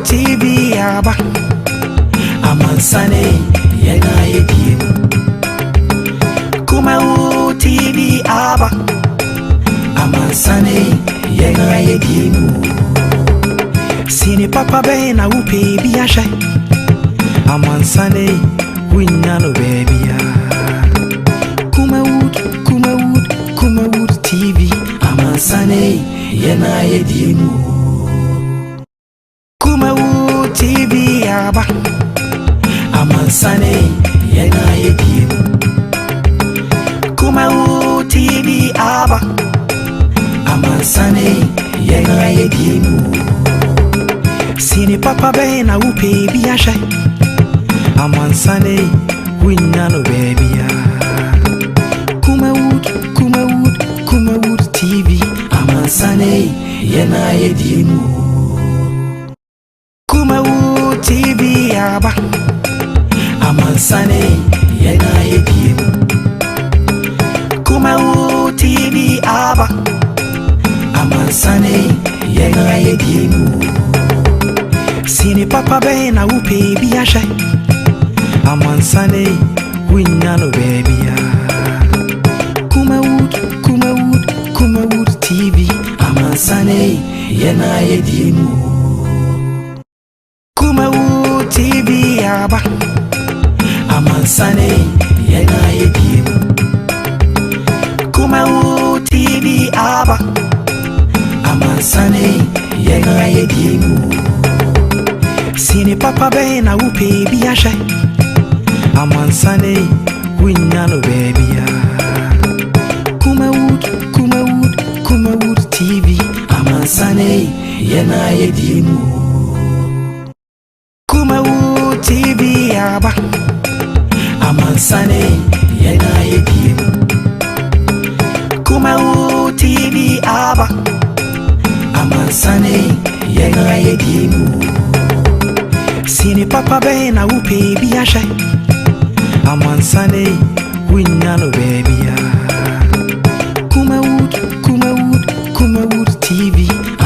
TV aba. Amansane yɛn ayɛ die mu. Kumawu TV aba. Amansane yɛn ayɛ die mu. Sini papa bɛn na wopɛ bi ahwɛ. Amansane wunya no baabia. Kumawood, Kumawood, Kumawood TV. Amansane yɛn ayɛ die mu. Kumawood TV aba. Amansane yɛn ayɛ die mu. Kumawood TV aba. Amansane yɛn ayɛ die mu. Sini papa bɛn na wopɛ bi ahwɛ. Amansane wunya no baabia. Kumawood, Kumawood, Kumawood TV. Amansane yɛn ayɛ die mu. Kumawood TV aba. Amansane yɛn ayɛ die mu. Kumawood TV aba. Amansane yɛn ayɛ die mu. Sini papa bɛn na wopɛ bi ahwɛ. Amansane wunya no baabia. Kumawood, Kumawood, Kumawood TV. Amansane yɛn ayɛ die mu. Kumawood TV aba. Amansane yɛn ayɛ die mu. Kumawood TV aba. Amansane yɛn ayɛ die mu. Sini papa bɛn na wopɛ bi ahwɛ. Amansane wunya no baabia. Kumawood, Kumawood, Kumawood TV. Amansane yɛn ayɛ die mu. Kumawood TV aba. Amansane yɛn ayɛ die mu. Kumawood TV aba. Amansane yɛn ayɛ die mu. Sini papa bɛn na wopɛ bi ahwɛ. Amansane wunya no baabia. Kumawood, Kumawood, Kumawood TV.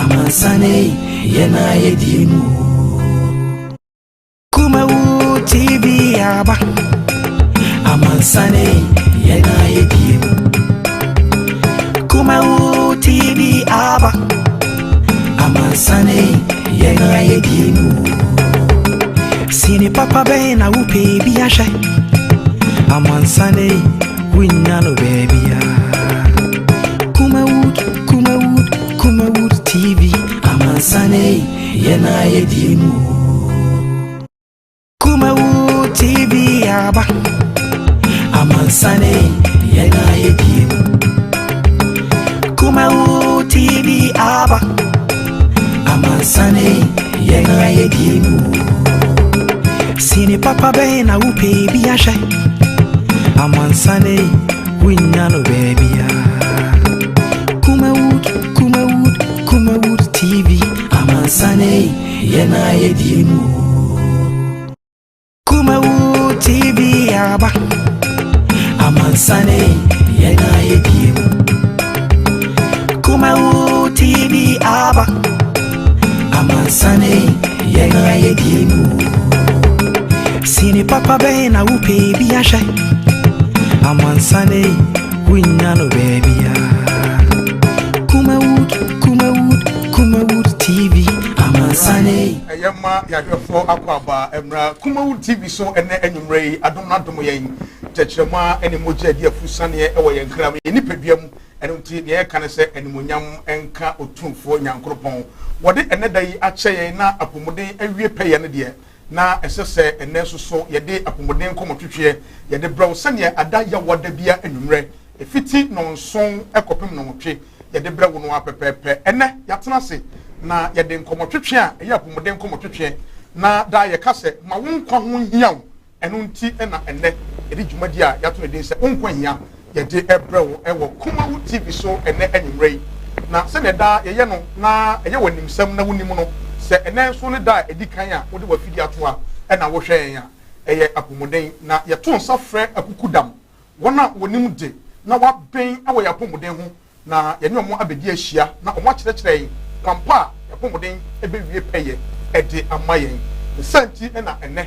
Amansane yɛn ayɛ die mu. Kumawood TV aba. Amansane yɛn ayɛ die mu. Kumawood TV aba. Amansane yɛn ayɛ die mu. Sini papa bɛn na wopɛ bi ahwɛ. Amansane wunya no baabia. Kumawood, Kumawood, Kumawood TV. Amansane yɛn ayɛ die mu. Kumawood TV aba. Amansane yɛn ayɛ die mu. Kumawood TV aba. Amansane yɛn ayɛ die mu. Sini papa bɛn na wopɛ bi ahwɛ. Amansane wunya no baabia. Kumawood, Kumawood, Kumawood TV. Amansane yɛn ayɛ die mu. Kumawood TV aba. Amansane yɛn ayɛ die mu. Kumawood TV aba. Amansane yɛn ayɛ die mu. Sini papa bɛn na wopɛ bi ahwɛ. Amansane wunya no baabia. Kumawood, Kumawood, Kumawood TV. Amansane. Ɛyɛ ma yɛahwɛfoɔ akɔ aba mmra Kumawu TV so. Ɛnɛ anwummerɛ yi, adom no adom yɛn kyerɛkyerɛmu a ɛne mogya adi afusaneɛ ɛwɔ yɛn kra mu, yɛn nipadua mu. Ɛno nti deɛ yɛka ne sɛ animonyam nka Otumfoɔ Nyankoropɔn wɔde ɛnɛ da yi akyɛ yɛn na apɔmuden awie pɛyɛ no deɛ, na ɛsɛ sɛ ɛnɛ nso so yɛde apɔmuden nkɔmmɔtwetweɛ yɛde brɛw sɛnea ada yɛwɔ da bia anwummerɛ ɛfiti 7 ɛkɔpem 8 yɛde brɛ wo no apɛpɛɛpɛ. Ɛnɛ yɛatena ase na yɛde nkɔmmɔtwetwe a ɛyɛ apɔmuden nkɔmmɔtwetwe, na daa yɛka sɛ ma wo nkwa ho nhia wo. Ɛno nti ɛna ɛnɛ yɛde dwumadi a yɛato ne din sɛ Wo Nkwa Hia yɛde ɛbrɛ wo ɛwɔ Kumawu TV so ɛnɛ anwummerɛ yi. Na sɛnea daa yɛyɛ no na ɛyɛ wɔ nimsɛm na wonim no sɛ ɛnɛ nso ne da a ɛdi kan a wode w'afidie ato a ɛna wohwɛ yɛn a ɛyɛ apɔmuden, na yɛto nsa frɛ akuku dam wɔn a wɔnim de na wabɛn wɔ yɛn apɔmuden ho na yɛne wɔn abɛdi ahyia na wɔn akyerɛkyerɛ yɛn kwampa a yɛapɔmuden bɛwie pɛyɛ. De ama yɛn. Ne saa nti na ɛnnɛ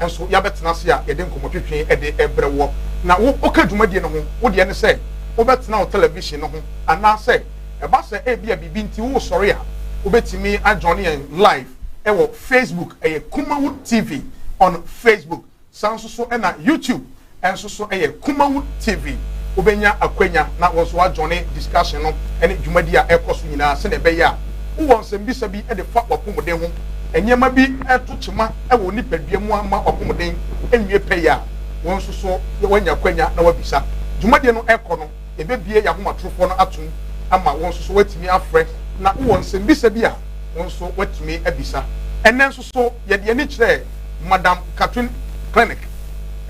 nso yɛabɛtena ase a yɛde nkɔmmɔtwetwe de rebrɛ woɔ. Na wo, woka dwumadie no ho, wo deɛ ne sɛ wobɛtena wo television no ho, anaasɛ ɛba sɛ ebia biribi nti woresɔre a, wobɛtumi ajoine yɛn live wɔ Facebook, ɛyɛ Kumawood TV on Facebook. Saa nso so na YouTube nso so yɛ Kumawu TV. Wobɛnya akwanya na wo nso woajoine discussion no ne dwumadi a ɛrekɔ so nyinaa sɛnea ɛbɛyɛ a wowɔ nsɛmbisa bi de fa w'apɔmuden ho, nneɛma bi reto kyema wɔ wo nipadua mu amma w'apɔmuden nwie pɛyɛ a, wo nso so woanya akwanya na woabisa. Dwumadie no rekɔ no, yɛbɛbue yɛn ahomatorofoɔ no atom ama wo nso so woatumi afrɛ na wowɔ nsɛmbisa bi a, wo nso woatumi abisa. Ɛnnɛ nso so yɛde yɛn ani kyerɛɛ Madam Catherine Clinic,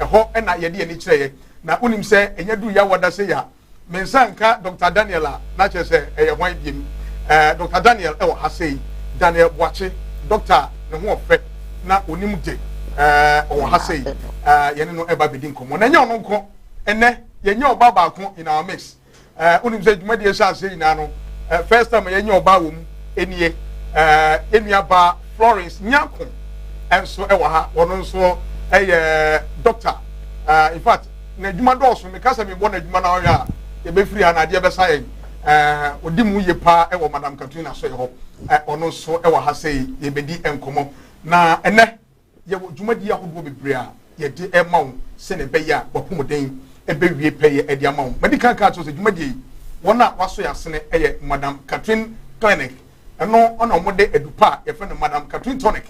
ɛhɔ na yɛde yɛn ani kyerɛeɛ. Na wonim sɛ ɛnya duru Yawoada sei a, me nsa nka Doctor Daniel a, na kyerɛ sɛ ɛyɛ hwan biom. Eh, Doctor Daniel wɔ ha sei, Daniel Boakye, doctor a ne ho ɔfɛ na onim de, eh, ɔwɔ ha sei. Eh, yɛne no ɛba bɛdi nkɔmmɔ. Na ɛnyɛ ɔno nko, ɛnnɛ yɛnyɛ ɔbaa baako in our midst. Eh, wonim sɛ dwumadie hyɛ aseɛ nyinaa no, eh, first time yɛnyɛ ɔbaa wɔ mu nie. Eh, yɛn nua baa Florence Nyako nso wɔ ha. Wɔno nso yɛ doctor. Eh, in fact, n'adwuma dɔɔso. Meka sɛ mebɔ n'adwuma na ɔhwɛ a, yɛbɛfiri ha na adeɛ bɛsa yɛn. Eh, ɔdi mu yie paa wɔ Madam Katrina so hɔ. Eh, ɔno nso wɔ ha sɛ yɛbɛdi nkɔmmɔ. Na ɛnɛ, Yɛwɔ dwumadie ahodoɔ bebree a yɛde rema wo sɛdeɛ ɛbɛyɛ a w'apɔmuden bɛwie pɛyɛ de ama wo. Madi kan kaa kyerɛ wo sɛ dwumadie yi, wɔn a wɔasɔ yɛn asene yɛ Madam Catherine Clinic. Ɛno na wɔde adupa a yɛfrɛ no Madam Catherine Tonic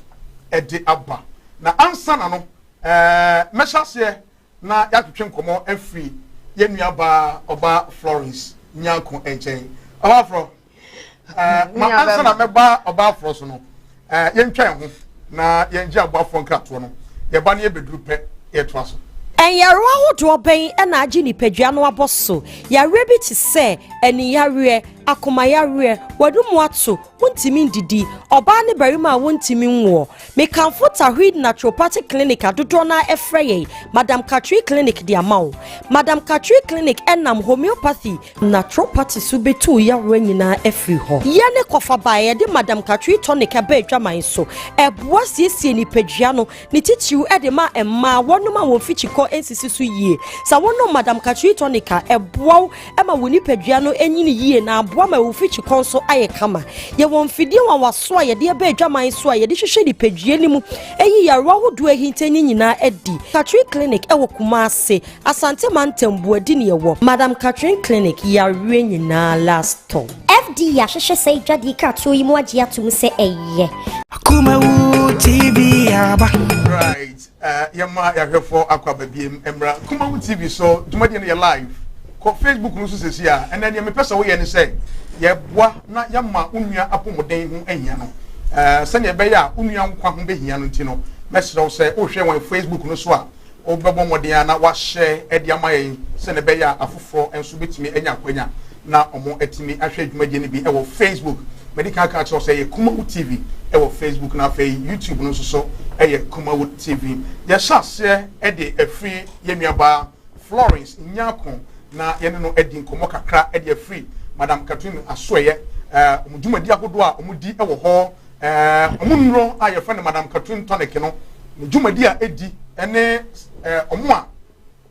de aba. Na ansa na no, ɛɛ mɛhyɛ aseɛ na yɛatwetwe nkɔmmɔ afiri yɛn nuabaa ɔbaa Florence Nyarko nkyɛn. Ɔbaa Flɔ, eh, ma ansa na mɛba ɔbaa Flɔ so no, eh, yɛntwa yɛn ho na yɛngye aboafoɔ nkratoɔ no. Yɛba no yɛbɛduru pɛ, yɛtoa so. Nyarewa ahodoɔ bɛn na agye nipadua no abɔ so? Yareɛ bi te sɛ aniyareɛ, akomayareɛ, w'anomu ato, wontumi ndidi, ɔbaa ne barima a wontumi nwoɔ. Mekamfo Tawheed Naturopathic Clinic a dodoɔ no ara frɛ yɛn Madam Katri Clinic de ama wo. Madam Katri Clinic nam homeopathy, naturopathy so bɛtu wo yareɛ nyinaa afiri hɔ. Yɛne kɔfaba a yɛde Madam Katri Tonic ba adwaman so. Ɛboa siesie nipadua no, ne titiriw de ma mmaa, wɔnom a wɔn fikyikɔ nsisi so yie. Sɛ wonom Madam Katri Tonic a, ɛboa wo ma wo nipadua no nyini yie na aboa ma wo fikyikɔ nso ayɛ kama. Yɛwɔ mfidie nwanwaso a yɛde ɛbɛ adwaman so a yɛde hwehwɛ nipadua no mu ɛyi yarewa ahodoɔ ahinta no nyinaa adi. Catherine Clinic ɛwɔ Kumasi, Asante Mantam, Buadi ne yɛwɔ. Madam Catherine Clinic, yareɛ nyinaa last stop. FDA ahwehwɛ saa adwadie kratoɔ yi mu agye atom sɛ ɛyɛ. Kumawu TV aba. Right. Eh, yɛma yɛahwɛfoɔ akɔ aba biem mmra Kumawu TV so. Dwumadie no yɛ live. Kɔ Facebook no so sɛsi a. Ɛnɛ deɛ mepɛ sɛ woyɛ ne sɛ yɛboa na yɛma wo nua apɔmuden ho ahia no. Eh, sɛnea ɛbɛyɛ a wo nua nkwa ho bɛhia no nti no, mɛsrɛ wo sɛ wohwɛ wɔn Facebook no so a, wobɛbɔ mmɔden a na wahyɛ de ama yɛn sɛnea ɛbɛyɛ a afoforɔ nso bɛtumi anya akwanya na wɔatumi ahwɛ dwumadie no bi wɔ Facebook. Madi kan aka akyerɛ wo sɛ ɛyɛ Kumawu TV wɔ Facebook na afei YouTube no nso so yɛ Kumawu TV. Yɛhyɛ aseɛ de afiri yɛn nuabaa Florence Nyarko na yɛne no adi nkɔmmɔ kakra de afiri Madam Catherine Asoɛyɛ, wɔn dwumadi ahodoɔ a wɔdi wɔ hɔ, wɔn nnuro a yɛfrɛ no Madam Catherine Tonic no, ne dwumadi a ɛdi ne wɔn a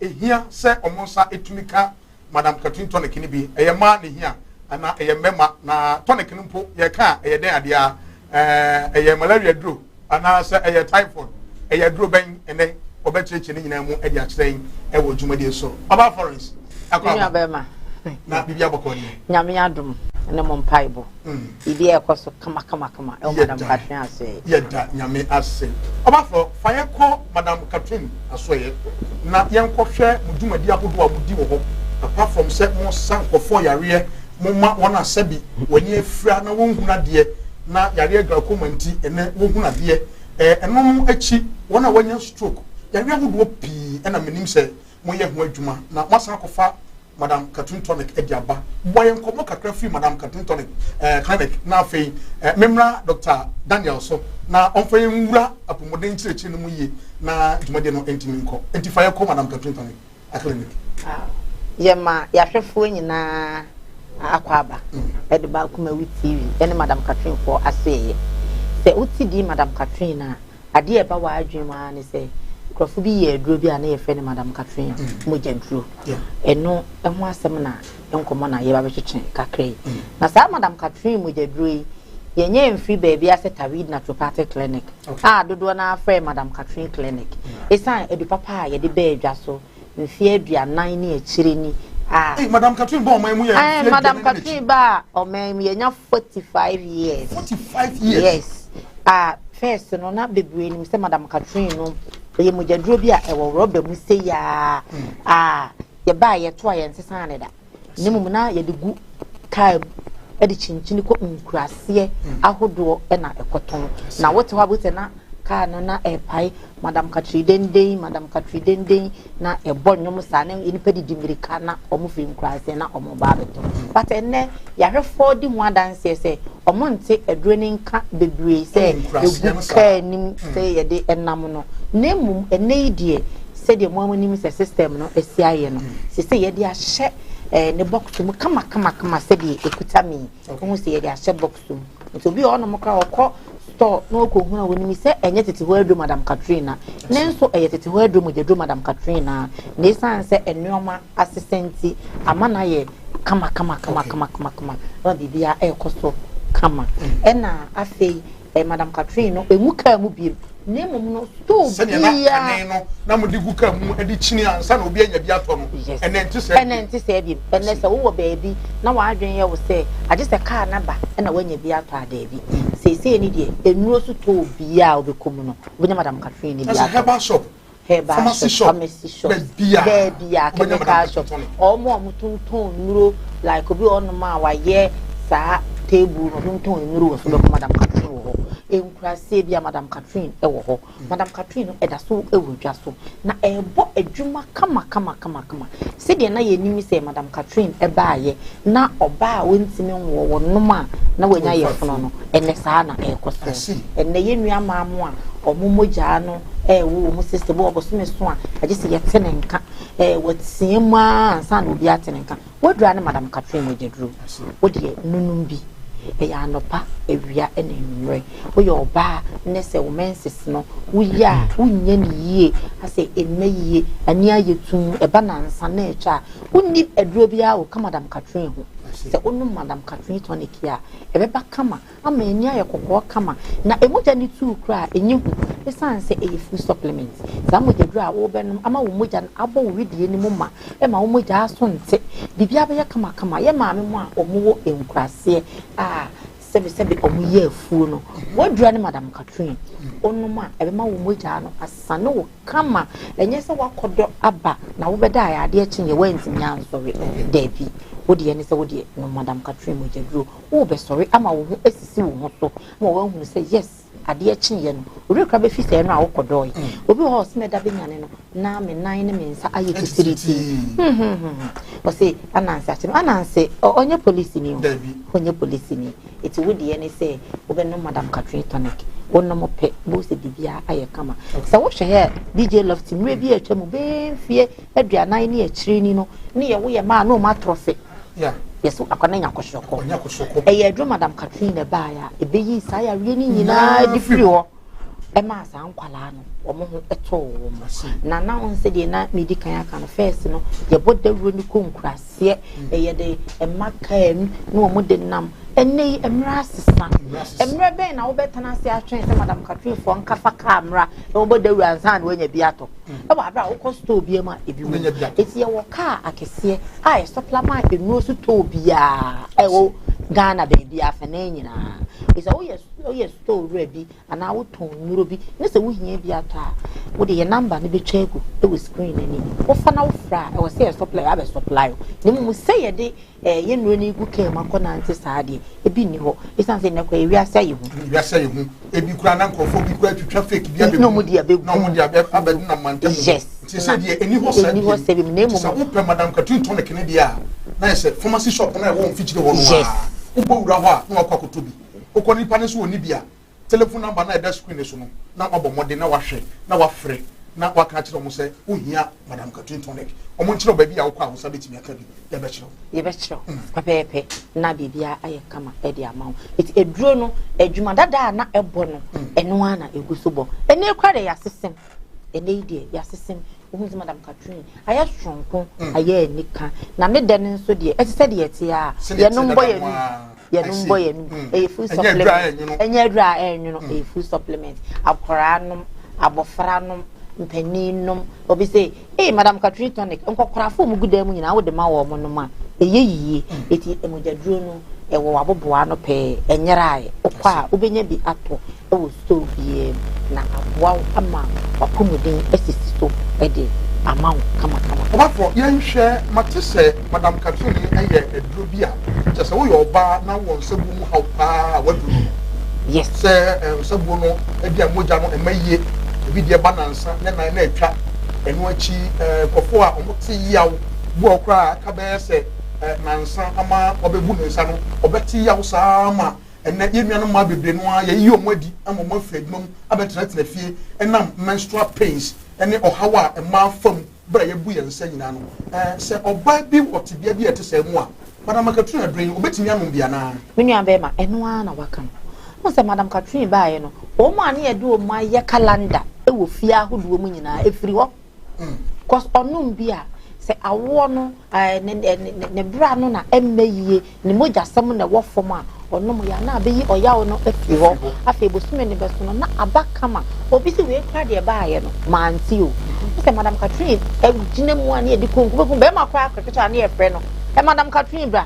Ehia sɛ wɔn nsa tumi ka Madam Catherine tonic no bi. Ɛyɛ mmaa na ehia anaa ɛyɛ mmarima? Na tonic no mpo yɛka a, ɛyɛ dɛn adeɛ ara? Ɛɛ, ɛyɛ malaria duro anaasɛ ɛyɛ typhoid? Ɛyɛ aduro bɛn? Ɛnnɛ wɔbɛkyerɛkyerɛ ne nyinaa mu de akyerɛ yɛn wɔ dwumadie so. Ɔbaa Florence, akɔ aba. Na biribi abɔkɔ deɛ. Nyame adom ne mo mpaebɔ. Biribi a ɛkɔ so kama kama kama ɛwɔ Madam Catherine asoɛeɛ. Yɛda Nyame ase. Ɔbafo, fa yɛn kɔ Madam Catherine asoɛeɛ na yɛn kɔ hwɛ mo dwumadi ahodoɔ a mo di wɔ hɔ. Apart from sɛ mo sa nkorɔfoɔ yareɛ, mo ma wɔn a sɛbi wɔn ani afira na wɔn nhunu adeɛ na yareɛ glaucoma nti ɛnɛ wɔn hunu adeɛ. Ɛɛ ɛno no akyi wɔn a wɔanya stroke, yareɛ ahodoɔ pii ɛna menim sɛ mo yɛ ho adwuma na mo asan akɔfa Madam Katun Tonic de aba. Bɔ yɛn nkɔmmɔ kakra firi Madam Katun Tonic eh, Clinic na afei eh, memmra Dr. Daniel so na ɔmfa yɛn nwura apɔmuden nkyerɛkyerɛ no mu yie na dwumadie no ntumi nkɔ. Nti fa yɛkɔ Madam Katun Tonic eh, Clinic. Yɛma yɛahwɛfoɔ nyinaa akɔ aba de ba Kumawu TV ne Madam Katrinfoɔ asoɛeɛ. Sɛ wote din Madam Catherine a, adeɛ a ɛba w'adwene mu ara ne sɛ nkurɔfo bi yɛ aduro bi a na yɛfrɛ no Madam Catherine mogya duro. Ɛno ho asɛm na nkɔmmɔ na yɛba bɛtwetwe kakra yi. Na saa Madam Catherine mogya duro yi, yɛnyɛ mfiri baabi a sɛ Tawid Naturopathic Clinic a dodoɔ no ara frɛ Madam Catherine Clinic. Ɛsiane adu papa a yɛde baa adwa so mfeɛ 40 ne akyire ni a. Hey, Madam Catherine baa ɔman mu yɛ mfeɛ 40 n'akyi. Madam Catherine baa ɔman mu yɛnya 45 years. 45 years. Yes. Ah, first no na bebree nim sɛ Madam Catherine no ɛyɛ mogyaduro bi a ɛwɔ rɔba mu sei aa a yɛbaa yɛto a yɛnsesaa ne da. Na mmom na yɛde gu kaa mu de kyinkyini kɔ nkuraseɛ ahodoɔ na ɛkɔtɔn. Na wote hɔ a wobɛhu sɛ na kaa no na ɛrepae Madam Katri denden, Madam Katri denden na ɛbɔ nnwom saa na nnipa didi mmirika na wɔn firi nkuraseɛ na wɔn ba abɛtɔ. But ɛnnɛ yɛahwɛfoɔ di ho adanseɛ sɛ wɔn nte aduro no nka bebree sɛ ɛgu kaa nim sɛ yɛde ɛnam no. Na mmom ɛnnɛ yi deɛ sɛdeɛ mo ara monim sɛ system no asi ayɛ no, seesei yɛde ahyɛ eh, ne box mu kama kama kama sɛdeɛ ɛkuta me yi. Wohu sɛ yɛde ahyɛ box mu. Nti obi wɔ hɔnom koraa ɔkɔ store na ɔkɔhunu a wɔnim sɛ ɛnyɛ tete hɔ aduro Madam Katrina. Ne nso ɛyɛ tete hɔ aduro mogyaduro Madam Katrina. Na ɛsiane sɛ nneɛma asesa nti ama no ayɛ kama kama kama kama kama kama ama biribiara ɛrekɔ so kama. Ɛna afei eh, Madam Catherine no emu kaa mu biem na mmom no store sɛdeɛ na biara kane no na mode gu kaa mu de kyini ansa na obi anya bi atɔ no. Yes. Ɛnɛ nte saa Ɛnɛ bio. nte saa biem. Ɛnɛ sɛ wowɔ baabi na w'adwene yɛ wo sɛ agye sɛ kaa no aba na woanya bi atɔ a, daabi. Seesei no deɛ nnuro sotɔɔ biara a wobɛkɔ mu no, wobɛnya Madam Catherine no bi Na sɛ atɔ. herbal shop, Herbal pharmacy shop, shop, pharmacy shops, baabi a baabi a wobɛnya Madam chemical Catherine shops, tonic. wɔn a wɔtontɔn nnuro like obi wɔ hɔnom a wayɛ saa table no ɔtontɔn nnuro wɔ so wobɛkɔ Madam Catherine wɔ hɔ. Nkuraseɛ bi a Madam Catherine wɔ hɔ. Madam Catherine no ɛda so wɔ dwa so na ɛrebɔ adwuma kama kama kama kama. Sɛdeɛ na yɛnim sɛ Madam Catherine baeɛ na ɔbaa a ɔntumi nwoɔ wɔnom a na wanya yafunu no, ɛnnɛ saa na ɛrekɔ so. Ɛnnɛ yɛn nua mmaa mo a wɔn mogyaa no ɛrewo wɔn sisi bɔ ɔbosome so a agye sɛ yɛte ne nka, ɛɛ wɔteɛ mu ara ansa na obi ate ne nka. W'aduru ara ne Madam Catherine mogyaduro. Wo deɛ nonom bi. Ɛyɛ anɔpa, awia ɛna anwummerɛ. Woyɛ ɔbaa ne sɛ wo menses no woyɛ a wonyɛ no yie, asɛ ɛmma yie, ani ayɛ tumm, ɛba nansa na ɛtwa a, wonni aduro biara wɔ ka Madam Catherine ho. Sɛ wonom Madam Catherine tonic yi a, ɛbɛba kama ama ani ayɛ kɔkɔɔ kama na mogya no tuu koraa a, ɛnyɛ hu ɛsiane sɛ ɛyɛ food supplement. Saa mogyaduro a wobɛnom ama wo mogya no abɔ wo wedeɛ no mu ma, ɛma wo mogya aso nte, biribiara bɛyɛ kamakama. Yɛ maame mo a wɔwɔ nkuraseɛ a sɛbesɛbe wɔyɛ afuo no, w'adura ne Madam Catherine, wonom a ɛbɛma wo mogya no asane wo kama. Ɛnyɛ sɛ woakɔdɔ aba na wobɛda a adeɛ kye yɛ woantumi ansɔre. Daabi, wo deɛ ne sɛ wo deɛ nom Madam Catherine mogyaduro. Worebɛsɔre ama wo ho asisi wo ho so ma woahunu sɛ yes, adeɛ kyeeɛ no, obi koraa bɛfi sɛ ɛno a wokɔdɔɔe. Obi wɔ hɔ a ɔse mɛda bɛnyane no na me nan ne me nsa ayɛ titiritii. Ɔse Ananse akye me. Ananse, ɔnyɛ polisini o. Ɔnyɛ polisini. Eti wo deɛ ne sɛ wobɛnom Madam Catherine tonic. Wonom pɛ, wobɛhu sɛ biribiara ayɛ kama. Sɛ wohwɛ hɛ a, DJ Lofty, mmerɛ bi a atwa mu bɛyɛ mfeɛ 40 ne akyire ni no, ne yɛwo yɛ mmaa na wɔn atrɔfe. Yɛso akwa no anya kɔsɔkɔ. Ɛyɛ aduro Madam Catherine na ɛbaeɛ a ɛbɛyi saa yareɛ no nyinaa de firi hɔ ɛmaa saa nkwalaa no wɔn ho tɔɔ wɔn. Na na wɔn sɛ deɛ na medi kan aka no first no yɛbɔ dawuro no kɔ nkuraseɛ ɛyɛ de ɛma kaa mu na wɔn de nam. Ɛnɛ yi mmerɛ asesa. Mmerɛ bɛn na wobɛtena ase atwɛn sɛ Madam Catherine foɔ nkafa kaa mmra na wɔbɔ dawuro ansa na wɔanya bi atɔ? Ɛwɔ abere a wokɔ store biara mu a ebi wɔ mu. Eti yɛwɔ kaa akɛseɛ a ɛsɔpla ma nnuro sotɔɔ biara a ɛwɔ Ghana baabi afɛnɛ nyinaa. Eti sɛ woyɛ woyɛ store wura bi anaa wotɔn nnuro bi ne sɛ wohia bi atɔ a, wode yɛ number no bɛtwa agu wɔ screen no ani. Wofa na wofrɛ a ɛwɔ sɛ yɛ supply abɛ supply wo. Na mmom sɛ yɛde yɛn nnuro no regu kaa mu akɔnante saa deɛ, ebi nni hɔ. Esiane sɛ nnɛ koraa ewiase ayɛ hu. Ewiase ayɛ hu. Ebi koraa na nkurɔfoɔ bi koraa twitwa fake bi abɛgu. Na wɔn de abɛgu. Na wɔn de abɛnam mantam mu. Yes. Nti sɛ deɛ ɛni hɔ saa Ɛni hɔ saa bi. Na mmom. Sɛ wopɛ Madam Katrin tonic ne deɛ a, na yɛ sɛ pharmacy shop no a ɛwɔ mfikyire hɔ no a, wobɔ wura hɔ a na wakɔ akɔtɔ bi. Wokɔ nipa no nso wɔ ni bi a, telephone number na ɛda screen so no, na wabɔ mmɔden na wahwɛ na wafrɛ. na waka akyerɛ wɔn sɛ wohia Madam Catherine tonic. Wɔn nkyerɛ wo baabi a wokɔ a wo nsa bɛtumi aka bi, yɛbɛkyerɛ wo. Yɛbɛkyerɛ wo pɛpɛɛpɛ na biribiara ayɛ kama de ama wo. Eti aduro no, adwuma dada a na ɛbɔ no, ɛno ara na ɛgu so bɔ. Ɛnnɛ yi koraa deɛ yɛasesem. Ɛnnɛ yi deɛ yɛasesem. Wohu sɛ Madam Catherine ayɛ soronko, ayɛ anika. Na ne dɛ no nso deɛ, ɛte sɛ deɛ ɛte ara. Yɛnom bɔ yɛn anum. Yɛnom bɔ yɛn anum. Ɛyɛ food supplement. Ɛnyɛ aduro a ɛnwono. Ɛyɛ food supplement. Akwaraa nom, abɔfra nom, mpanin nom. Obi sɛ, ee Madam Catherine tonic, nkɔkorafo a wɔgu dan mu nyinaa wode ma wɔn nom a, ɛyɛ yie. Eti mogyaduro no, ɛwɔ w'aboboa ano pɛɛ, ɛnyeraeɛ. Wokɔ a, wobɛnya bi atɔ wɔ store biara mu na aboa wo ama w'apɔmuden asisi so de ama wo kamakama. Ɔbafo, yɛnhwɛ, mate sɛ Madam Catherine yɛ aduro bi a kyerɛ sɛ woyɛ ɔbaa na wowɔ nsabuo mu haw paa a w'aduro no no. Yes. Sɛ nsabuo no ebi a mogya no ɛma yie, ebi deɛ ba nansa ne nan na atwa. Ɛno akyi nkurɔfoɔ a wɔte yaw, bu a koraa aka bɛyɛ sɛ nansa ama wabɛbu ne nsa no, ɔbɛte yaw saa ma Ɛnnɛ, yɛn nuanom mmaa bebree no ara, yɛayiyi wɔn adi ama wɔafiri adwuma mu abɛtenatena fie ɛnam menstrual pains ne ɔhaw a mmaa fa mu bere a yɛabu yɛn nsa nyinaa no. Sɛ ɔbaa bi wɔ tebea bi a ɛte saa mu a, Madam Katrina aduro yi, obetumi anom bi anaa? Me nua bɛrima, ɛno ara na waka no. Wohu sɛ Madam Katrine baeɛ no, wɔn a ne yɛde wɔn ayɛ calendar wɔ fie ahodoɔ mu nyinaa, ɛfiri hɔ. Cause ɔnom bi a, sɛ awoɔ no ɛɛ ne ne ne bra no na ɛmmɛ yie, ne mogyasɛm na ɛwɔ fam a, ɔnom yɛ a na abɛyi ɔyaw no afiri hɔ. Afei bosome no bɛso no na aba kama. Obi sɛ wei koraa deɛ ɛbaayɛ no, mante o. Wohu sɛ Madam Catherine gyina mu a ne yɛde konku bɛkum bɛrima koraa kɔtwetwe a ne yɛfrɛ no, ɛ Madam Catherine bra.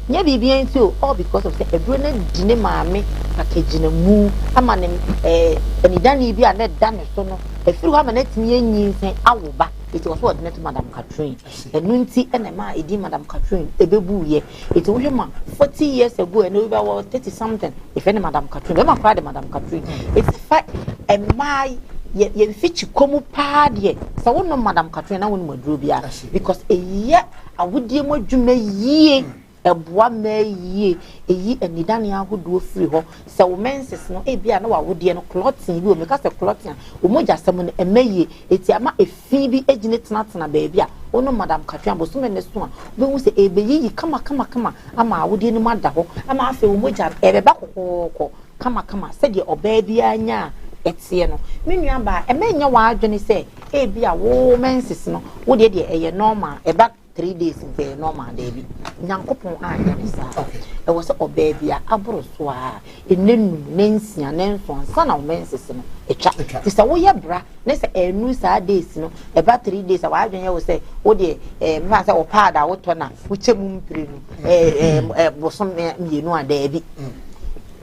Nyɛ biribiara nti o, all because of sɛ aduro no adi ne maame akagyinamu ama ne ɛɛ anidane bi a na ɛda ne so no Ɛfiri hɔ ama no atumi anyinsɛn awo ba, enti wɔ sɛ wɔde no to Madam Catherine. Ɛno nti na ɛmaa edin Madam Catherine ɛbɛbuiɛ. Enti wohwɛ ma 40 years ago, ɛnɛ obi bɛwɔ 30 something, yɛfrɛ no Madam Catherine. Bɛrima koraa de Madam Catherine. Enti fa mmaa yɛ yɛn mfikyi kɔ mu paa deɛ, sɛ wonom Madam Catherine na wonom aduro biara because ɛyɛ awodeɛ mu adwuma yie. Ɛboa mmaa yie, ɛyi anidane ahodoɔ firi hɔ. Sɛ wo menses no, ebia na w'awodeɛ no clotting bi wɔ mu. Meka sɛ clotting a, wo mogyasɛm no ɛmma yie. Enti ama efi bi agyina tenatena baabi a wonom Madam Katwe a bosome no so a, wobɛhu sɛ ɛrebɛyiyi kamakamakama ama awodeɛ no mu ada hɔ ama afei wo mogya no ɛrebɛba kɔkɔɔkɔ kamakama sɛdeɛ ɔbaa biara nya a ɛteɛ no. Me nuabaa, ɛmma ɛnyɛ w'adwene sɛ ebia wo menses no, wo deɛ deɛ ɛyɛ normal, ɛba 3 days nti ɛyɛ normal. Daabi, Nyankopɔn anyɛ ne saa. Ɛwɔ sɛ ɔbaa bi a aboro so a ɛnɛ num ne nsia ne nson ansa na wo menses no atwa. Nti sɛ woyɛ bra ne sɛ ɛnu saa days no ɛba 3 days a, w'adwene yɛ wo sɛ wo deɛ mefa sɛ wo pad a wotɔ na wokyɛ mu mpire no ɛɛ ɛɛ bosom 2 a, daabi.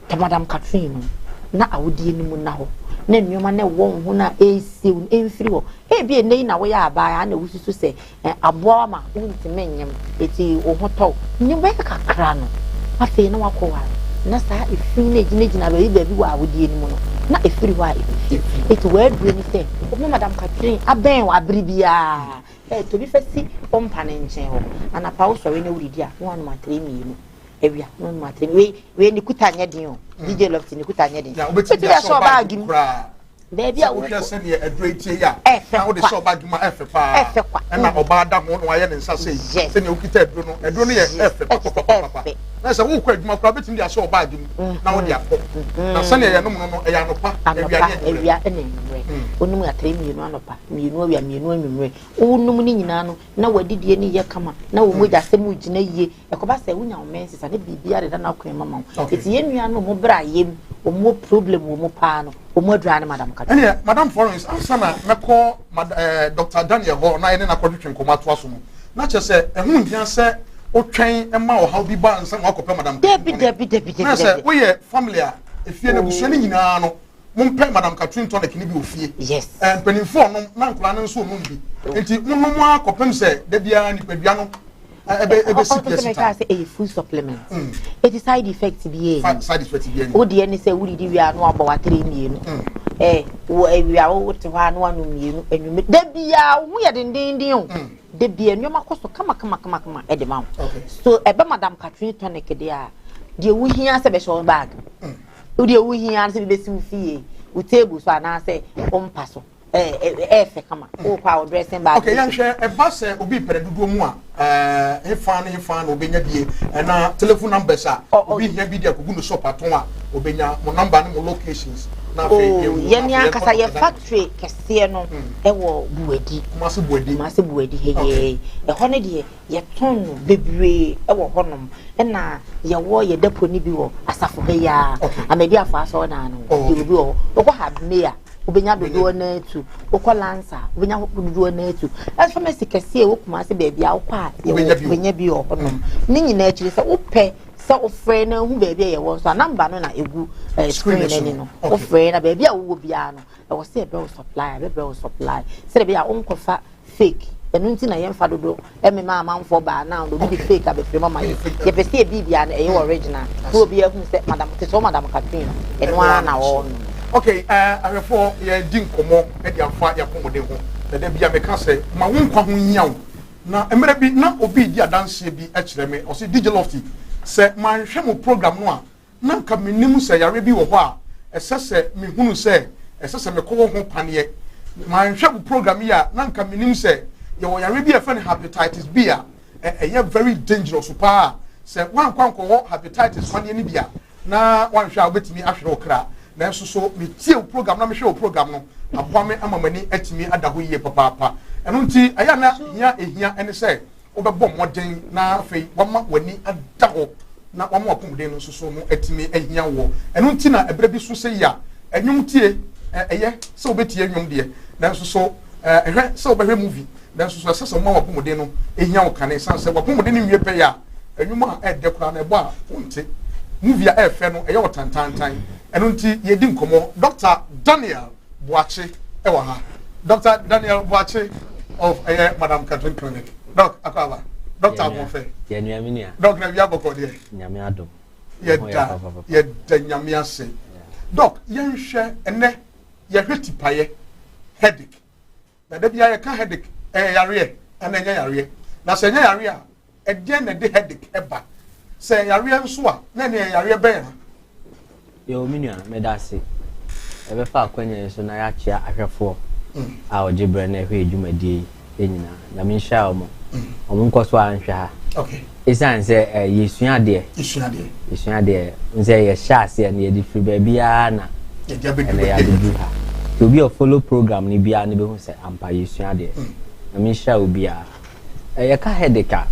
Tɔ Madam Catherine no na awodie no mu na hɔ na nneɛma na ɛwɔ wo ho na ɛresie wo no ɛmfiri hɔ. Ebi ɛnɛ yi na woyɛ abaa na wosusu sɛ aboa wo ma wontumi nyem, eti wo ho tɔ wo. Nyem bɛyɛ kakra no, afei na wakɔ ware na saa efi no egyinagyina baabi baabi wɔ awodie no mu no na efiri hɔ a efifi. Eti w'aduro ni sɛ woma Madam Catherine abɛn wɔ abere biara tobi fa si wo mpa ne nkyɛn hɔ. Anapa wosɔre na wodidi a, na wanom atere 2, awia na wanom atere. Wei wei ne kuta nyɛ den o, DJ Lofty, ne kuta nyɛ den. Wobɛtumi de ahyɛ ɔbaage mu koraa. Baabi a wohwɛ sɛdeɛ aduro yi tie yi a, na wode hyɛ ɔbaage mu a, ɛfɛ paa. Ɛfɛ kwa. Ɛna ɔbaa da ho na wayɛ ne nsa sɛ yi, sɛdeɛ wokita aduro no, aduro no yɛ ɛfɛ papapapapa. Na sɛ wokɔ adwuma koraa, wobɛtumi de ahyɛ ɔbaage mu na wode akɔ. Na sɛdeɛ yɛnom no, ɛyɛ anɔpa, awia ne anwummerɛ. Awia ne anwummerɛ. Wonom atere 2 anɔpa, 2 awia, 2 anwummerɛ. Wonom ne nyinaa no na wadidie no yɛ kama na wo mogya sɛ mu gyina yie. Ɛkɔba sɛ wonya wo menses a, ne biribiara deda n'akwan mu ama wo. Eti yɛn nua no mo bra yam, wɔn wɔ problem wɔ mu paa no, wɔn adura ne Madam Katri. Ɛnneɛ Madam Florence, ansa na mɛkɔ Dr. Daniel hɔ na yɛne no akɔtwetwe nkɔmmɔ atoa so no, na kyerɛ sɛ ɛho nhia sɛ wotwɛn ma ɔhaw bi ba ansa na wakɔpɛ Madam Katri. Dabi, dabi, dabi, dabi. Na sɛ woyɛ family a, efie no, abusua no nyinaa no, mompɛ Madam Catherine tonic no bi wɔ fie. Mpanimfoɔ ɔnom na nkwadaa no nso ɔnom bi. Nti monom ara kɔpem sɛ da biara nipadua no ɛbɛ ɛbɛsi pia sita. Ɔsɛ sɛ ɛyɛ food supplement. Eti side effect bi yɛ. Side effect bi yɛ. O deɛ ne sɛ wodidi wia no abɔ watere 2. Wɔ awia wo te hɔ a no anom 2 anwummerɛ. Da biara wo ho yɛ dendenden o. Da biara nneɛma kɔ so kama kama kama kama ɛde ma wo. So ɛbɛ Madam Catherine tonic deɛ a, deɛ wohia sɛ bɛhyɛ wo bag. Wo deɛ wohia sɛ bi bɛsi wo fie, wo table so anaasɛ wo mpa so. Ɛɛfɛ kama. Wokɔ a, wo dressing bag. Okay, yɛnhwɛ, ɛba sɛ obi pɛrɛ dodoɔ mu a, hefa ne hefa na obɛnya bie, ɛna telephone numbers a obi hia bi de akogu no shop atɔn a, obɛnya mo number ne mo locations na afei Oh, yɛne ankasa yɛ factory kɛseɛ no ɛwɔ Buadi. Kumasi Buadi. Kumasi Buadi heyee. Ɛhɔ no deɛ, yɛtɔn no bebree ɛwɔ hɔnom, ɛna yɛwɔ yɛ depot no bi wɔ Asafo ha yi ara, Amadi Afo asɔredan no, yɛwɔ bi wɔ hɔ. Wokɔ Habmea, wobɛnya dodoɔ no atu. Wokɔ Lansa, wobɛnya dodoɔ no atu. Pharmacy kɛseɛ ɛwɔ Kumasi, baabi a wokɔ a, yɛwɔ, wobɛnya bi wɔ hɔnom. Ne nyinaa akyiri, sɛ wopɛ sɛ wofrɛ na ehu baabi a yɛwɔ nso a, number no na egu screen n'ani no. Wofrɛ na baabi a wowɔ biara no, ɛwɔ sɛ yɛbrɛ wo supply, yɛbɛbrɛ wo supply sɛdeɛ ɛbɛyɛ a wonkɔfa fake. Ɛno nti na yɛmfa dodo ɛmema amanfoɔ baa na obi de fake abɛfiri mu ama yɛ. Yɛpɛ sɛ yɛ biribia no ɛyɛ original na obi ahu sɛ Madam te sɛ Madam Catherine no, ɛno ara na ɔwɔ no. Okay, ahwɛfoɔ, yɛdi nkɔmmɔ de afa yɛapɔmuden ho, na da bia meka sɛ ma wo nkwa ho nhia wo. Na mmerɛ bi na obi di adanseɛ bi kyerɛ me, ɔse, "DJ Lofty, sɛ manhwɛ mo program no a, na nka menim sɛ yareɛ bi wɔ hɔ a ɛsɛ sɛ mehunu sɛ ɛsɛ sɛ mekɔwɔ ho paneɛ. Manhwɛ mo program yi a, na nka menim sɛ yɛwɔ yareɛ bi a ɛfɛ no hepatitis B a ɛyɛ very dangerous paa. Sɛ woankɔ ankɔwɔ hepatitis paneɛ no bi a, na wanhwɛ a, wobɛtumi ahwere wo kra. Nanso so metie wo program na mehwɛ wo program no, aboa me ama m'ani atumi ada hɔ yie papaapa." Ɛno nti ɛyɛ a na hia ɛhia ɛne sɛ wobɛbɔ mmɔden na afei wama w'ani ada hɔ na wama w'apɔmuden no nso so ho atumi ahia woɔ. Ɛno nti na ɛberɛ bi so sɛ yi a, ɛnwom tie, ɛyɛ sɛ wobɛtie nnwom deɛ, nanso so ɛhwɛ sɛ wobɛhwɛ movie, nanso so ɛsɛ sɛ woma w'apɔmuden no ɛhia wo kane, ɛsiane sɛ w'apɔmuden no nwie pɛyɛ a, ɛnwom a ɛɛdɛ koraa no ɛbɔ a wonte, movie a ɛɛfɛ no ɛyɛ ɔtantantan. Ɛno nti yɛdi nkɔmmɔ. Dr Daniel Boakye ɛwɔ ha, Dr Daniel Boakye of ɛyɛ Madam Catherine Clinic. Doc, akɔ aba. Doctor Ahoɔfɛ. Doc, na wia bɔkɔ deɛ? Nyame adom. Yɛda Nyame ase. Doc, yɛnhwɛ, ɛnɛ yɛhwɛ tipaeɛ, headache. Na da biara yɛka headache, ɛyɛ yareɛ ana ɛnyɛ yareɛ? Na sɛ ɛnyɛ yareɛ a, ɛdeɛn na ɛde headache ɛba? Sɛ yareɛ nso a, na ɛne ɛyɛ yareɛ bɛn a? Yo, me nua, meda ase. Yɛbɛfa akwanya yi so na yɛakyea ahwɛfoɔ a wɔgye berɛ na ɛhwɛ yɛ dwumadie yi nyinaa. Nyame nhyira wɔn. Wɔn nkɔ so a nhwɛ ha. Ɛsiane sɛ yɛsua adeɛ. Yɛsua adeɛ. N sɛ yɛhyɛ aseɛ no, yɛde firi baabiara na ɛnɛ yɛabɛduru ha. Nti obi a follow program no biara no bɛhu sɛ ampa yɛsua adeɛ. Nyame nhyira obiara. Yɛka headache a,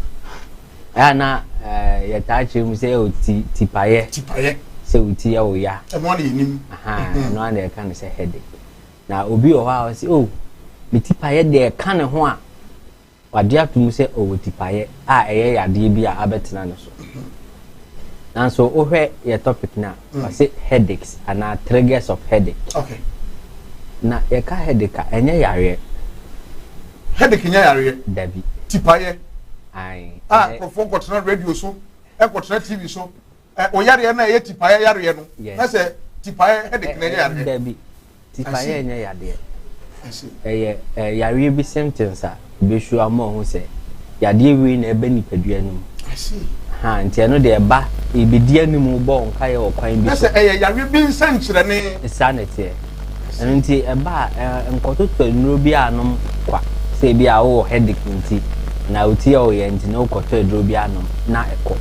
ɛyɛ na yɛtaa kyerɛ mu sɛ ɛyɛ ti tipaeɛ. Tipaeɛ. Sɛ wo ti yɛ wo ya. Ɛno ara na yɛnim. Ɛno ara na yɛka no sɛ headache. Na obi wɔ hɔ a ɔsɛ, "Oh, me tipaeɛ deɛ," ɛka ne ho a, wagye ato mu sɛ ɔwɔ tipaeɛ a ɛyɛ yadeɛ bi a abɛtena ne so. Nanso wohwɛ yɛ topic no a, ɔse headaches anaa triggers of headache. Na yɛka headache a, ɛnyɛ yareɛ. Headache nyɛ yareɛ? Dabi. Tipaeɛ. Ae. A nkurɔfoɔ nkɔtena radio so, nkɔtena TV so, ɔyareɛ no a ɛyɛ tipaeɛ yareɛ no, na sɛ tipaeɛ, headache na ɛnyɛ yareɛ? Dabi. Tipaeɛ nyɛ yadeɛ. Ɛyɛ yareɛ bi symptoms a ɛbɛsu ama ɔho sɛ yadeɛ wei na ɛbɛ nipadua no mu. Ha, nti ɛno deɛ, ɛba ɛbɛdi anim bɔ wo nkaeɛ wɔ kwan bi so. Sɛ ɛyɛ yareɛ bi nsɛnkyerɛnne. Saa na ɛteɛ. Ɛno nti ɛba a, nkɔtotɔ nnuro bi anom kwa sɛ ebi a wowɔ headache nti na wo ti yɛ wo yɛ nti na wokɔtɔ aduro bi anom na ɛkɔ.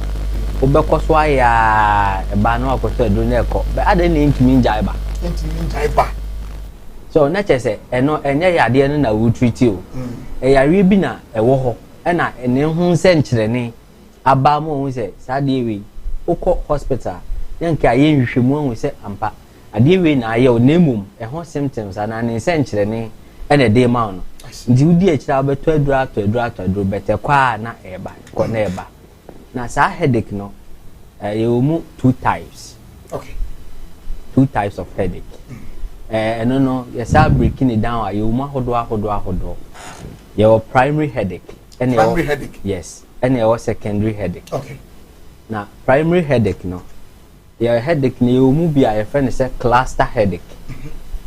Wobɛkɔ so ayɛ a, ɛba na wakɔtɔ aduro na ɛkɔ. Bɛ adɛn na ɛntumi ngyae ba? Ɛntumi ngyae ba. So na kyerɛ sɛ ɛno ɛnyɛ yadeɛ no na wotiriti o. Ɛyareɛ bi na ɛwɔ hɔ, ɛna ne ho nsɛnkyerɛnne aba ma ɔhu sɛ saa adeɛ wei, wokɔ hospital na nka ayɛ nhwehwɛmu ahu sɛ ampa adeɛ wei na ayɛ o, na mmom ɛho symptoms anaa ne nsɛnkyerɛnne ɛna ɛde ma wo no. Nti wodi akyire a, wobɛtɔ aduro, atɔ aduro, atɔ aduro, bɛtɛ kɔ a na ɛɛba, kɔ na ɛɛba. Na saa headache no, yɛwɔ mu two types. Two types of headache. Ɛno no, yɛsaa breaking it down a, yɛwɔ mu ahodoɔ ahodoɔ ahodoɔ. Yɛwɔ primary headache ɛna Primary headache. Yes, ɛna yɛwɔ secondary headache. Na primary headache no, yɛ headache no, yɛwɔ mu bi a yɛfrɛ no sɛ cluster headache.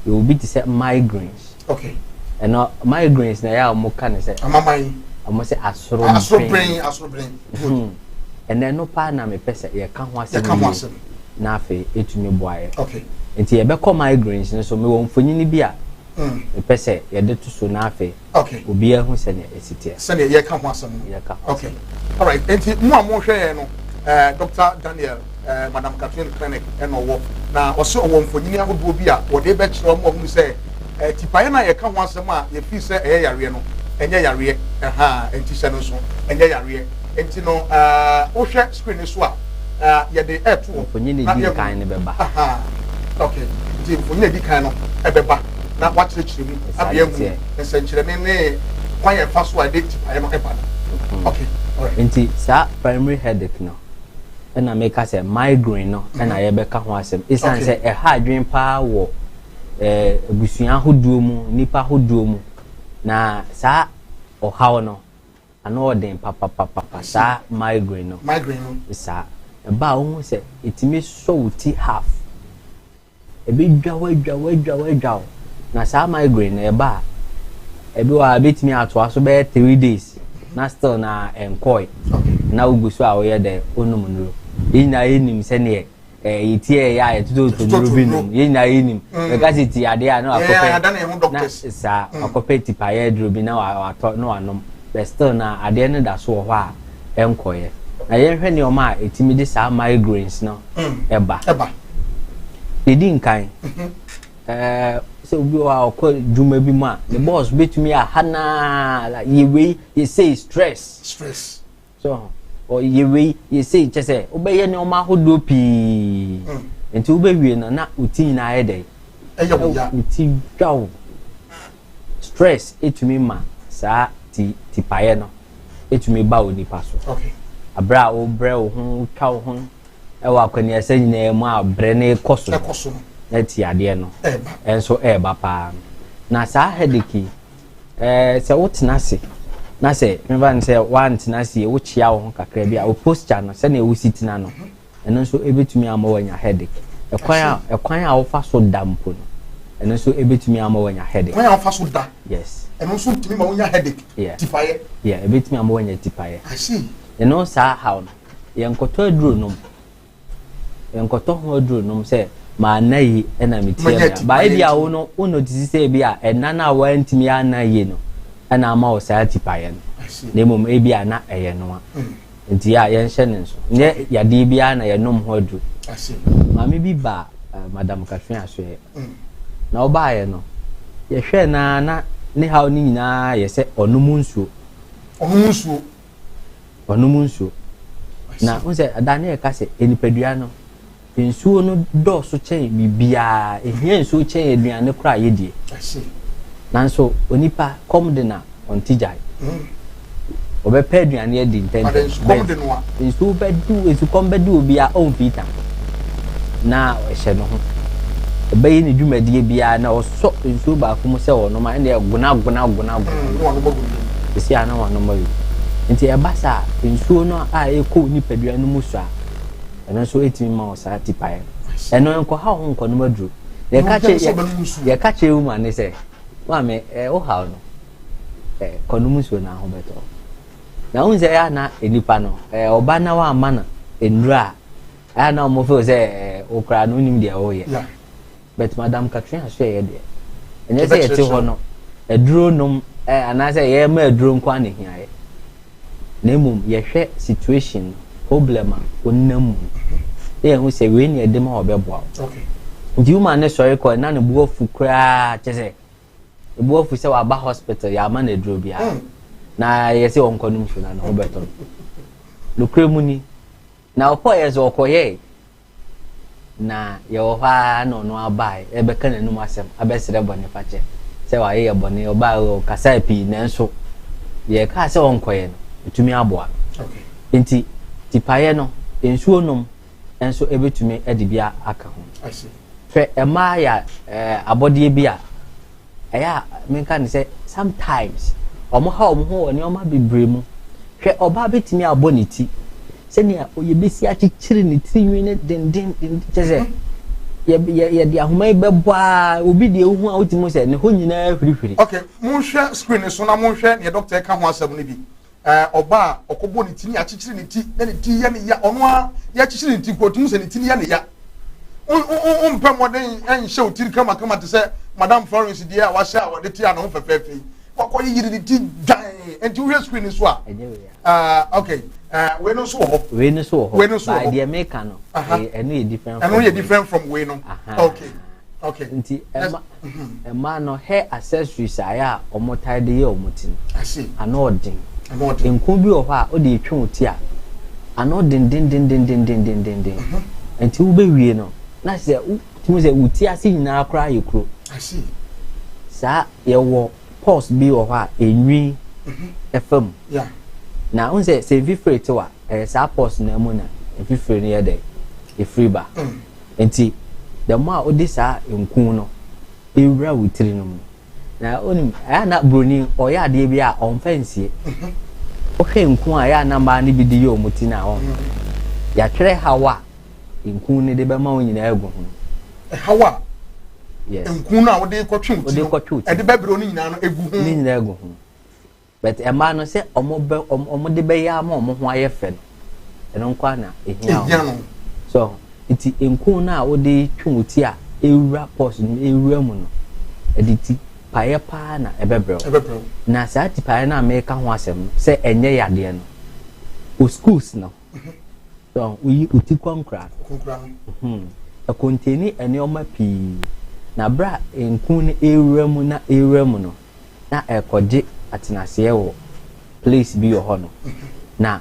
Yɛwɔ bi te sɛ migraines. Ɛno migraines na ɛyɛ a wɔn ka no sɛ Amaman. Wɔn sɛ asoro. Asorobren, asorobren. Ɛnɛ no paa na mepɛ sɛ yɛka ho asɛm Yɛka ho yie asɛm. Na afei ɛtumi boa yɛ. Okay. Nti yɛbɛkɔ migraines no so. Mewɔ mfonini bi a Mepɛ sɛ yɛde to so na afei obiara hu sɛnea ɛsi teɛ. Sɛnea yɛka ho asɛm no. Yɛka ho Okay. Alright. Nti mo a mohwɛ yɛn no, Dr. Daniel, Madam Catherine Clinic ɛna ɔwɔ. Na ɔsɛ ɔwɔ mfonini ahodoɔ bi a wɔde bɛkyerɛ wɔn ahunu sɛ tipaeɛ no a yɛka ho asɛm a yɛfii sɛ ɛyɛ yareɛ no, ɛnyɛ yareɛ. Ɛha, nti hyɛ no nso, ɛnyɛ yareɛ. Nti no, wohwɛ screen no so a, yɛde ɛɛto hɔ. Mfonini na di yɛhu. kan no bɛba. Aha. Okay. Nti mfonini a ɛdi kan no ɛbɛba na wakyerɛkyerɛ mu Saa ama na yɛahu ɛteɛ. nsɛnkyerɛnne ne kwan yɛn fa so a yɛde tipaeɛ no ɛba no. Okay. Alright. Nti saa primary headache no ɛna meka sɛ migraine no ɛna yɛbɛka ho asɛm, ɛsiane sɛ ɛha adwene paa wɔ abusua ahodoɔ mu, nnipa ahodoɔ mu, na saa ɔhaw no ano ɔden papapapa, saa migraine no. Migraine no. Saa ɛba a, wohu sɛ ɛtumi sɔ wo ti half, ebi dwa wo, adwa wo, adwa wo, adwa wo. Na saa migraine no ɛba a, ebi wɔ a ebɛtumi atoa so bɛyɛ 3 days na still na ɛnkɔe, na wogu so a woyɛ dɛ wonom nnuro. Yɛn nyinaa yɛnim sɛneɛ yɛtie ɛyɛ a yɛtototo nnuro bi nom. Yɛn nyinaa yɛnim bɛka sɛ ti adeɛ a na wakɔpɛ adane yɛn ho na doctors. Saa wakɔpɛ tipaeɛ aduro bi na watɔ na wanom, but still na adeɛ no da so wɔ hɔ a ɛnkɔyɛ. Na yɛnhwɛ nneɛma a ɛtumi de saa migraines no ɛba. Ɛba. Yɛdi nkan, sɛ obi wɔ hɔ a ɔkɔ dwuma bi mu a ne boss bɛtumi aha naa, like, yɛ wei, yɛ sei, stress. Stress. So ɔ yɛ wei, yɛ sei, kyɛ sɛ wobɛyɛ nneɛma ahodoɔ pii, nti wobɛwie no na wo ti nyinaa yɛ dɛ Ɛyɛ wo ya. Wo ti dwa wo. Stress etumi ma saa ti tipaeɛ no etumi ba wo nipa so. Abere a wobrɛ wo ho, wotwa wo ho ɛwɔ akɔneasa nyinaa mu a brɛ no kɔ so no, Ɛkɔ so no. Na ti adeɛ no Ɛba. ɛnso ɛɛba paa. Na saa headache yi, sɛ wotena ase na sɛ mmefa no sɛ woantena ase yie, wokyea wo ho kakra bi a, wo posture no, sɛnea wosi tena no, ɛno nso ebɛtumi ama woanya headache. Ɛkwan a wofa so da mpo no, ɛno nso ebɛtumi ama woanya headache. Kwan a wofa so da. Yes. Ɛno nso tumi ma wonya headache. Yeah. Tipaeɛ. Yeah, ebɛtumi ama woanya tipaeɛ. I see. Ɛno saa haw no, yɛnkɔtɔ aduro nom, yɛnkɔtɔ ho aduro nom sɛ maa na yi ɛna me tie Manya me tipaeɛ baa ebi a nti. wo no wo notice sɛ ebi a ɛna no a wɔantumi ana yie no ɛna ama wo saa tipaeɛ no. I see. Na mmom ebi a na ɛyɛ noa nti a yɛnhyɛ ne nso nyɛ yadeɛ biara na yɛnom ho aduro. I see. Maame bi ba Madam Catherine asoɛ na ɔbaeɛ no, yɛhwɛ na ne haw no nyinaa yɛ sɛ ɔnom nsuo. Ɔnom nsuo. Ɔnom nsuo na n sɛ ada ne yɛka sɛ nipadua no nsuo no dɔɔso kyɛn biribiara, ehia nsuo kyɛn aduane koraa yɛdie. I see. Nanso onipa kɔm de na ɔnte gyae, ɔbɛpɛ aduane adi But ntɛntɛm. nsukɔm de no a. Nsuo bɛdu, nsukɔm bɛdu obi a ɔmfii tam na ɛhyɛ ne ho, ɔbɛyɛ ne dwumadie biara na ɔsɔ nsuo baako mu sɛ ɔnom a, ɛnna gona gona gona gona. Ne wanom agu ne mu. Esi a na wanom awie. Nti ɛba saa, nsuo no a ɛkɔ nipadua no mu so a, ɛno nso ɛtumi ma wo saa tipaeɛ no. Ɛno nkɔha wo ho nkɔnom aduro. Yɛka Na obiara nso kyerɛ ɔbɛnom nsuo. Yɛka kyerɛ wo ma ne sɛ, maame, wo haw no, kɔnom nsuo na ho bɛtɔ. Na wohu sɛ ɛyɛ na nipa no, ɔba na wamma no nnuro a, ɛyɛ na ɔmo feel sɛ okura no wonim deɛ ɔreyɛ. But Madam Catherine aso yɛ deɛ ɛnyɛ sɛ yɛte hɔ no aduro nom anaasɛ yɛma aduro nko ara na ehia yɛ, na mmom yɛhwɛ situation, problem a ɔnam mu na yɛhu sɛ wei ne ɛde ma ɔbɛboa wo. Nti woman ne sɔre kɔ na ne bo afu koraa, kyɛ sɛ ne bo afu sɛ waba hospital, yɛama no aduro biara na yɛsɛ ɔnkɔ nom so na ne ho bɛtɔ no. Nokorɛ mu ni na ɔkɔɔyɛ sɛ ɔkɔyɛe na yɛwɔ hɔ ara na ɔno abae ɛbɛka n'anum asɛm abɛsrɛ bɔne fakyɛ sɛ wayɛ yɛ bɔne. Ɔbaa, ɔkasaa pii, nanso yɛkaa sɛ ɔnkɔyɛ no, ɛtumi aboa no. Nti tipaeɛ no, nsuo nom nso ɛbɛtumi de bi aka ho. I see. Hwɛ, mmaa yɛ abɔdeɛ bi a ɛyɛ a menka ne sɛ sometimes ɔmo ha ɔmo ho wɔ nneɛma bebree mu. Hwɛ, ɔbaa bɛtumi abɔ ne ti sɛnea yɛbɛsi akyekyere ne tirinwi ne denden, kyɛ sɛ yɛde ahoma yi bɛbɔ a, obi deɛ ohu a wotumi sɛ ne ho nyinaa hwirihwiri. Okay, monhwɛ screen so na monhwɛ neɛ doctor ka ho asɛm no bi. Ɔbaa a ɔkɔbɔ ne ti ne akyekyere ne ti na ne ti yɛ ne ya, ɔno a yɛakyekyere ne ti nko, otumi sɛ ne ti yɛ ne ya. Wompɛ mmɔden nhyɛ wo tiri kamakama te sɛ Madam Florence deɛ a wahyɛ a wɔde te ano ho fɛfɛɛfɛ yi, wakɔ yiyiri ne ti dwan. Nti wohwɛ screen so a, okay, wei no nso wɔ hɔ. Wei no nso wɔ hɔ. Wei no nso wɔ hɔ. Deɛ meka no, ɛno yɛ different. Ɛno yɛ different from wei no. Okay. Nti ɛma mmaa no hair accessories a yɛ a wɔn tae de yɛ wɔn ti no, ano ɔden. Nku bi wɔ hɔ a ɔde etwi wɔn ti a, ano dendendendendendendenden. Nti wobɛwie no na sɛ wotumi sɛ wo ti ase nyinaa koraa yɛ kuro. Saa yɛwɔ pores bi wɔ hɔ a enwi ɛfa mu. Na n sɛ mfifire tew a, ɛyɛ saa pores na mu na mfifire no yɛ dɛ efiri ba. Nti the more a wode saa nku no ewura wo tiri no mu na onim, ɛyɛ na broni ɔyɛ adeɛ bi a ɔnfa nsie. Wohwɛ nku a ɛyɛ na mmaa no bi de yɛ wɔn ti na wɔn yɛatwerɛ haw a nku no de bɛma wo nyinaa egu ho. Ɛhaw a Yes. Nku no a wode kɔtwe wo ti Wode no kɔtwe wo ti. Ɛde bɛbrɛ wo no nyinaa no egu ho. Ne nyinaa egu ho, but mmaa no sɛ ɔmo bɛ ɔmo de bɛyɛ ama ɔmo ho ayɛ fɛ no, ɛno nko ara na ehia. Ehia wɔn no. So nti nku no a wode twe wo ti a ewura pores no ewura mu no, ɛde ti paeɛ paa na ɛbɛbrɛ wo. Ɛbɛbrɛ wo. Na saa ti paeɛ no a meka ho asɛm no sɛ ɛnyɛ yadeɛ no o, schools no so woyi wo ti kɔnkora no. Konkura no. Ɛcontain nneɛma pii, na berɛ a nku no ewura mu na ewura mu no na ɛkɔgye atenaseɛ wɔ place bi wɔ hɔ no na.